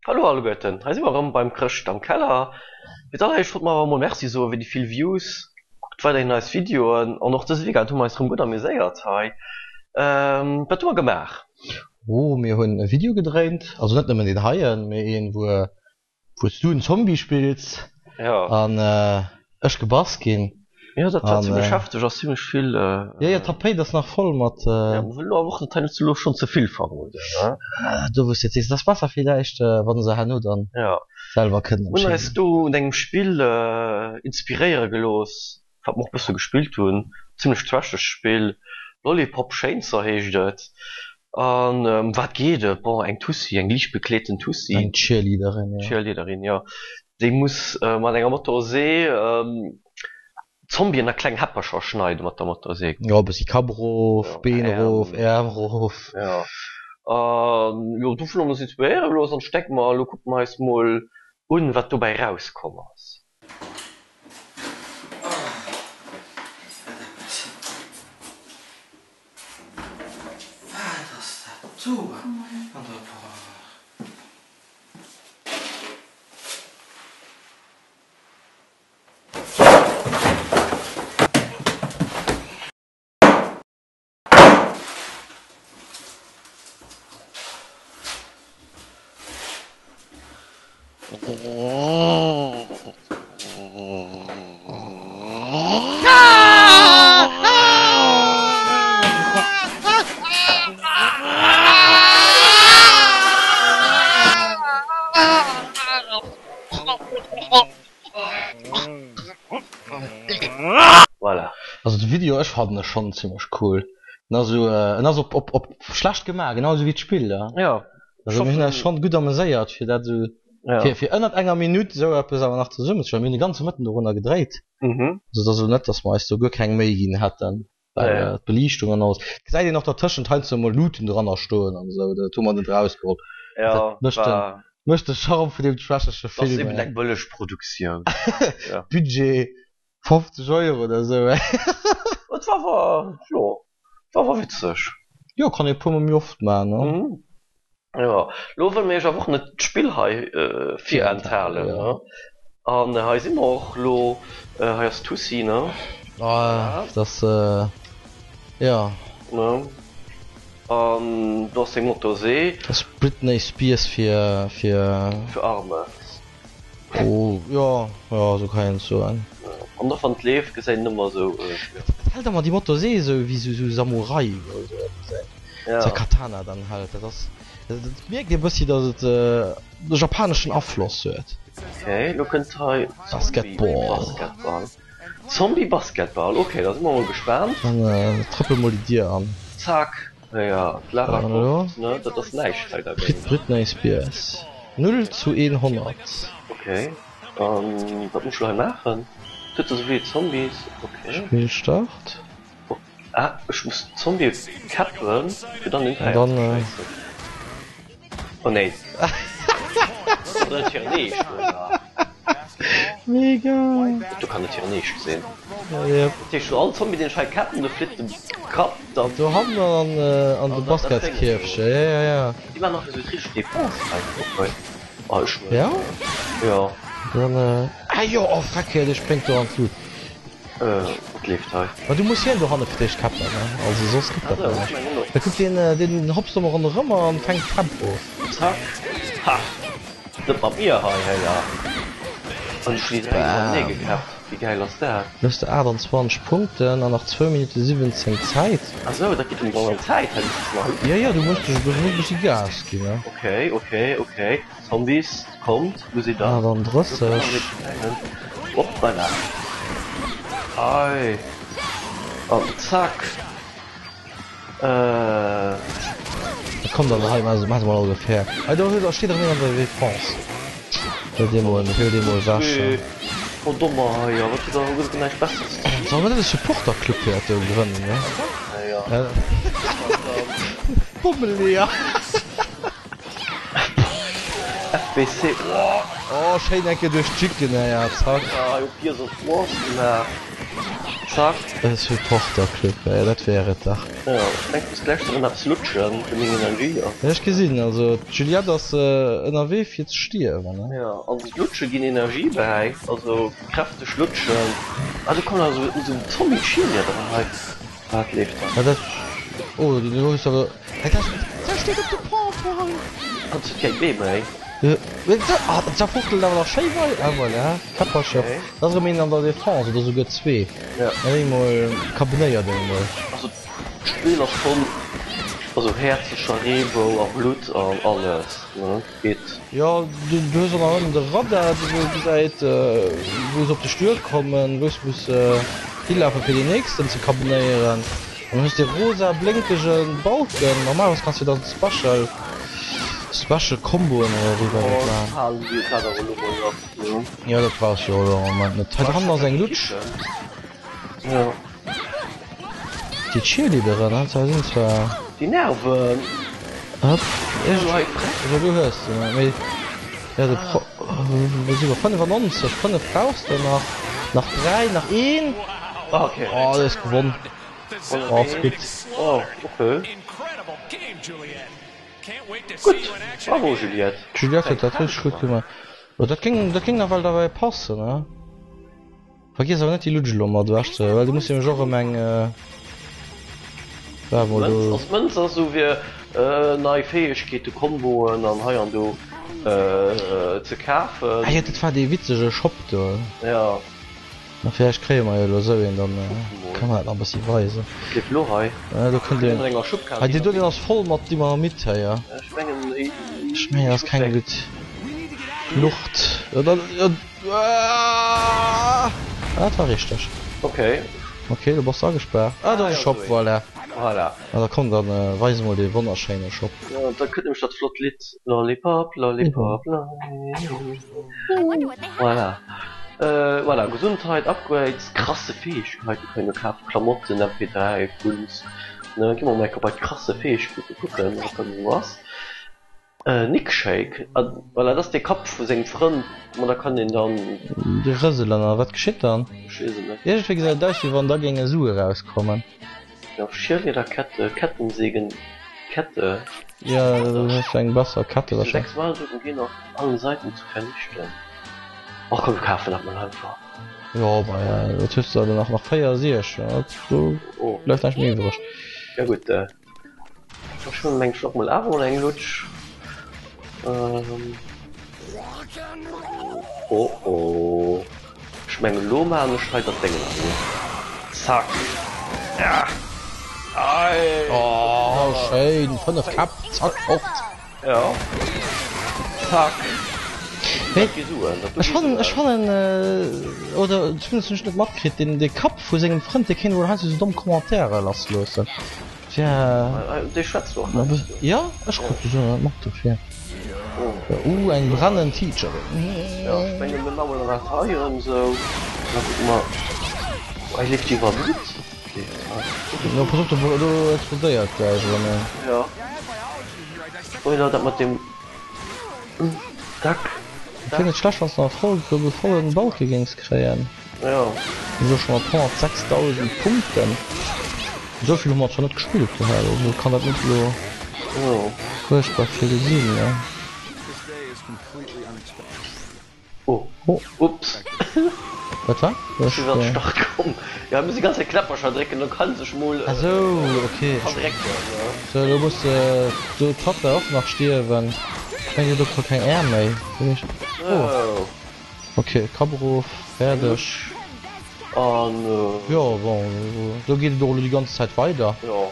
Hallo alleguerten, hei si mer erëm beim Chrëscht am Keller. Fir d'alleréischt wollt mer awer emol Merci soe fir déi vill Views. Kuckt weiderhin eis Videoen an och dëse Weekend hu mer eis erëm gutt amuséiert hei. Wat hu mer gemaach? Oh, mir hunn e Video gedréint, also net nëmmen deen heien, mee een wou wous du en Zombie spills an ech gebass ginn. Jo dat war zimlech hefteg, ass zimlech vill. Jo jo d'Tapéit ass nach voll mat. Jo mer wëllen elo awer och net hei net elo schonn ze vill verroden ne. Do wous de et sees, et ass besser villäicht wann se herno dann selwer kënnen entscheeden. Hunn eis do un engem Spill inspiréiere gelooss wat mer och bësse gespillt hunn, zimlech trashegt Spill, Lollipop Chainsaw heescht et. An ëm wat geet et? Bon, eng Tussi, eng liicht bekleeten Tussi. Eng Cheerleaderin, jo. Cheerleaderin, jo. Déi muss mat enger Motorsee Zombien a kleng Häppercher schneide mat der Motorsee. Jo, e bëssi Kapp erof, Been erof, Äerm erof. Jo. An jo, dovun hu mer eis inspiréiere gelooss an ech denke mer, elo kucke mer eis mol un, wat dobäi rauskomm ass. Wat ass dat do an der Poire? Voilà. Also de Video, ech fannen e schonn zimmlech cool. En ass esou, en ass op op op schlecht gemaach, genau esou wéi d'Spill, ja. Jo. Also mir hunn eis schonn gutt ameséiert fir dat esou, fir fir ënnert enger Minutt esou eppes awer nach zesummen ze Mir hunn de ganze Mëtten dorunner gedréit. Also et ass elo net, datt mer eis do guer keng Méi ginn hätten, well d'Beliichtung an alles. Et gesäit een och dertëschent heiansdo emol Luuten dranner stoen an esou, dat hu mer net erausgeholl. Dat mécht den mécht de Charme vun deem trashege Film. Dat ass eben eng bëlleg Produktioun. Budget 50 Euro oder esou. Et war awer, jo, war awer witzeg. Jo, kann ee puer mol méi oft man, ne? Jo, lo wëlle mir iech awer och net d'Spill hei virenthalen, ne? An hei si mer och lo, hei ass d'Tussi, ne? Ah, dat ass, jo. Ne? An do ass seng Motorsee. Dat ass Britney Spears fir, fir. Fir Arme. Oh, jo, jo, esou kann een et soen. An och wann et leeft, gesäit een ëmmer esou, jo. Et hält ëmmer déi Motorsee esou wéi esou Samurai oder esou eppes, säi Katana dann hält. Dat ass, dat mierkt ee bëssi, datt et e japaneschen Afloss huet. Ok, lo kënnt hei Basketball. Basketball. Zombie Basketball, ok, da si mer mol gespaant. Dann trëppel mol déi Dier an. Zack. Ja, d'Lara Croft, ne, dat ass näischt hei dergéint. Britney Spears, 0 zu 100. Ok, an wat muss ech elo hei maachen? Töte souvill Zombies, ok. Spill start. Ah, ech muss d'Zombië käppen, fir dann den Feier ze schéissen. Oh nee. Dat ass net hiren Eescht, oder? Mega! Do kann net hiren Eescht sinn. Yep. Dat heescht, all Zombie deen ech hei käppen, do flitt de Kapp dann. Do hannen an an de Basketskierfchen, ja ja ja. Déi maachen och esou richteg Dépense hei op hei. Oh ech huelen. Ja? Jo. Dann ah jo, oh fuck, dee spréngt do an d'Lut. Wat leeft hei? Ma du muss hien dohanne fir d'éischt käppen, ne? Also soss gëtt dat näischt. Da kuck, deen deen hopst ëmmer ronderëm an fänkt d'Käpp of. Zack. Ha! Net mat mir hei, héier! An ech hunn déi direkt hannertenee gekäppt. Wéi gäil ass dat? Lo hues de 28 Punkten an nach zwou Minutte 17 Zäit. Ah sou, dat geet ëm an Zäit hei, du muss nach. Jo, jo, du muss dech e bëssen, muss e bëssi Gas ginn, ne? Ok, ok, ok. Zombies, kommt, wou sidd der? 38. Hoppala. Hei. An zack. Äh. Komm dann hei, maache se mol alles op fair. Hei do steet erëm een an der Defense. Huel dee mol, huel dee mol ewech. Oh dommer hei, jo, wat huet der huet näischt besseres ze dinn. Solle mer net e Supporterclub fir dat do grënnen, ne? Jo. Bommeleeër. FB. B, C, oh! Oh, schéin eng Kéier duerch d'Jicken, ja, ja, zack. Ja, hei op Gears of War gemaach. Zack. E Supporterclub, ja, dat wär et dach. Ja, ech mengen, muss gläich erëm eppes lutschen fir meng Energie. Ja, ech gesinn, also d'Juliette ass ënnerwee fir ze stierwen, ne? Ja, also d'Lutsche ginn Energie bäi, also kräfteg lutschen. Ah, do kommen also esou Zombie-Cheerleaderen hei. Wat leeft da? Ah, dat, oh, do hues de awer, hei, dat, dat steet op de Powerpoint! An et huet keng Bee méi. Ah, dat fuchtelt awer nach schéi wei, ah voilà, Käppercher. Okay. Dat ass erëm een an der Defense, oder souguer zwee. Ja. An eemol kabenéiert een emol. Also d'Spill ass schonn, also häerzlecher Reebou a Blutt an alles, ne? Geet. Jo, du hues och nach ënnen de Radar, dee wou gesäit, wou se op dech duerkommen, wou s muss hilafen, fir deen nächsten ze kabenéieren. An dann hues de rosa blénkege Balken. Normalerweis kanns du da Special, Special Comboen oder wéi war dat war. Oh, halen déi dat awer elo mol nach, ne? Jo, dat brauchs du jo elo am Moment net. Hei dran ass eng Lutsch. Jo. Déi Cheerleaderen, hein, zwar sinn zwar. Déi nerven! Hop, iergend, do hues de se, mee jo de Pro, wou si mer, 95, 5 brauchs de nach, nach 3, nach een, Okay. oh du hues gewonn, oh ass gutt. Oh, okay. Gutt, bravo Juliette. D'Juliette huet dat richteg gutt gemaach. Oh dat géing, dat géing nawell derbäi passen, hein. Vergiess awer net déi Lutsch elo mat ewech ze well du muss nämlech och erëm eng War mol do. Ass Mënz ass esou fir nei Fäegkeete, Komboen an hei an do ze kafen. Ah jo dat war dee witzege Shop do. Jo. Ma villäicht kréie mer jo elo esou een, dann ka mer dat nach e bëssi weisen. Wat leeft elo hei? Do kënnt een. Hei deen do deen ass voll mat Dynamit hei. Ech mengen Ech mengen dat ass keng gutt Flucht. Ah, dat war richteg. Okay. Okay, du bass agespaart. Ah, do ass e Shop, voilà. Voilà. Ah, da komm, dann weis emol dee wonnerschéine Shop. Jo, da kënnt nämlech dat flott Lidd Lollipop, Lollipop, Lollipop. Voilà. Voilà, Gesundheit, Upgrades, krasse Fäegkeiten kënnen mer kafen, Klamotten, MP3, Kunst, ne? Gi mer mol eng Kéier bei d'krasse Fäegkeete kucken, wat dat esou ass. Nick Shake, voilà, dat ass dee Kapp vu sengem Frënd, ma da kann een dann. Déi rëselen a wat geschitt dann? Ech weess et net. Iergendwéi gesäit et aus wéi wann da géinge Sue rauskommen. Jo, Cheerleader-Kette, Kettensägen, Kette. Jo, do hues du eng besser Kette Bis zu 6 Mal drücken gehen auf allen Seiten zu vernichten. Och komm, mir kafen dat mol einfach. Jo, ma wat hues du da nach? Nach 4 Siech, do bleift näischt méi iwwreg. Ja gutt. Ech hunn mengen ech och mol awer mol eng Lutsch. Oh oh. Ech mengen lo maan ech hei dat Déngen an. Zack. Ah. Ei. Oh schéin, 5 Käpp, zack, fort. Jo. Zack. Mee ech fannen, ech fannen, oder zumindest hunn ech net matkritt, deen dee Kapp vu sengem Frënd, dee kéint wuel heiansdo sou domm Commentaire lassloossen. Tja. Dee schwätzt och heiansdo. Jo, ech krut se net mat dofir. Uh, eng brennend Teacherin. Jo, ech mengen mir maache mol nach dat hei erëm sou. Da kucke mer. Hei leeft iwwer Blutt. Jo, pass op, do explodéiert gläich erëm een. Jo. Spoiler, dat mat dem Dack. Et wier net schlecht wanns de nach voll de vollen Balke géings kréien. Jo. Mir si scho mat 106.000 Punkten. Esou vill hu mer zwar net gespillt gehat, also kann dat net elo fuerchtbar vill sinn, ne? Oh, ups. Wat war? Ech sinn iwwer d'Start komm. Jo, muss déi ganz Zäit Knäppercher drécken, da kann sech mol Ah sou, okay. verdrécken. Sou, elo muss do d'Tatta och nach stierwen. Ech mengen, déi huet och scho keng Äerm méi. Sinn ech. Oh. Ok, Kapp erof, fäerdeg. An. Jo, bon, esou geet et och elo déi ganz Zäit weider. Jo.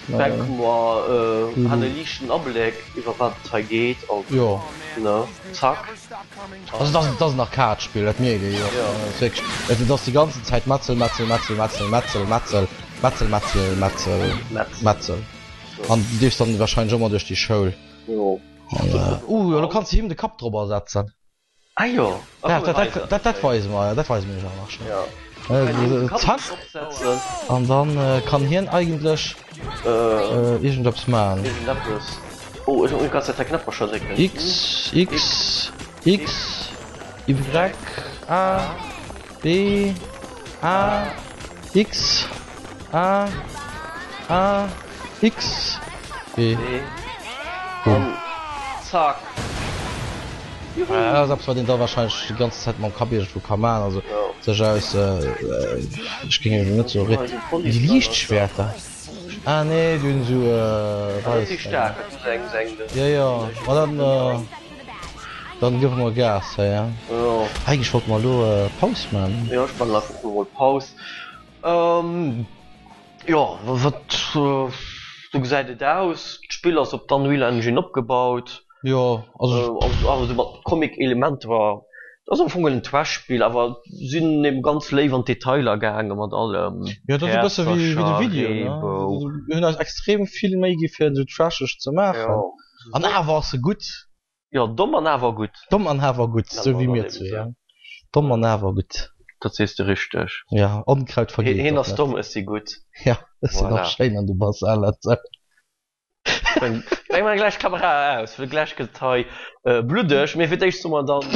Denke mer han e liichten Abléck iwwer wat et hei geet, also ne, zack. Also et ass, et ass en Arcade-Spill, dat mierkt ee jo och, et ass wierklech, et ass déi ganzen Zäit Metzel, Metzel, Metzel, Metzel, Metzel, Metzel, Metzel, Metzel, Metzel, Metzel. An du dierfs dann wahrscheinlech och mol duerch déi Schoul. An, uh, elo kanns de him de Kapp drop ersetzen. Ah jo, ah, dat, dat, dat, dat weise mer, dat weise mir iech awer nach schnell. Ja. Zack. An dann äh, kann hien eigentlech äh, iergendeppes maachen. Iergendeppes. Oh, ech muss ganz Zäit Knäppercher drécken. X, X. X, Y, A, B, A, X, A, A, X, B. An zack. Juhu. Dat ass eppes, wat een da wahrscheinlech déi ganz Zäit mam Kapp iergendwou ka maachen. Also sech aus, ech géing elo net soen, déi Liichtschwerter. Ah nee, déi hunn esou wäiss. Jo, jo, ma dann. Dann gëwe mer Gas hei, ja. Eigentlech wollte mer elo Paus man. Jo, ech man einfach elo mol Paus. Jo, wat, sou gesäit et aus. D'Spill ass op d'Unreal Engine opgebaut. Jo, also. Awer sou mat Comic-Elementer. Et ass am Fong en Trash-Spill, awer sinn eben ganz léif an d'Detailer gaange mat allem. Jo, et ass e bësse wéi de Video, ne? Mir hunn eis extrem vill Méi gi fir en esou trasheg ze maachen. An awer ass e gutt. Jo, domm an awer gutt. Domm an awer gutt, sou wéi mir zwee, ja. Domm an awer gutt. Dat sees de richteg. Ja, Onkraut vergeet och net. Hien ass domm, ech si gutt. Ja, ech sinn och schéin an du bass al an sou. Ech maache gläich d'Kamera aus, well gläich gëtt et hei bluddeg. Mee fir d'éischt soe mer dann,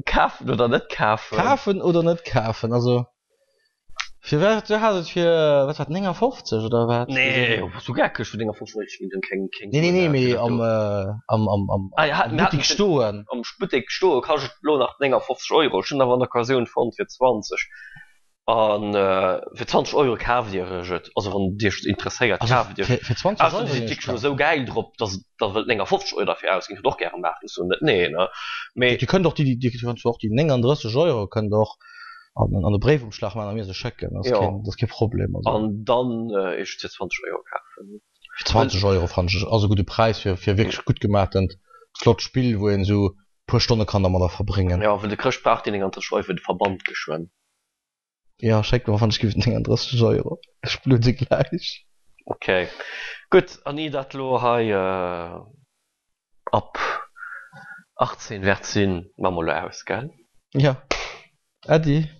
kafen oder net kafen? Kafen oder net kafen, also. Fir wat, du has et fir, wat war et, 59 oder wat? Nee, bass du geckeg, fir 59 Euro ginn dann keng, keng Nee, nee, nee, mee am, am, am, am ah, ja, am Buttek stoen. Am Buttek stoe kascht et elo nach 59 Euro. Ech hunn awer an Occasioun fonnt fir 20. An fir 20 Euro kaaft Dir iech et. Also wann et Iech interesséiert, kaaft Iech. Fir 20 Euro? Ausser Dir sidd wierklech elo esou gäil drop, dass Der wëllt 59 Euro derfir ausginn. Kënnt och gäre maachen, ech soen net nee, ne? Mee. Dir kënnt och déi, Dir kënnt zwar och déi 39 Euro kënnt Der och an an e Bréifumschlag maachen a mir se schécken, dat ass keen, dat ass kee Problem. Also. An dann iech fir 20 Euro kafen. Fir 20 Euro fannen ech ass e gudde Präis fir fir wierklech gutt gemaatent flott Spill, wou een esou puer Stonne kann dermadder verbréngen. Jo, well de Chrëscht brauch déi 39 Euro fir de Verband geschwënn. Jo, schéck mer wann ech giff 39 Euro, ech bludde gläich. Ok, gutt, an ier dat lo hei ab 18 wäert sinn, maache mer lo aus, gell? Jo, Äddi.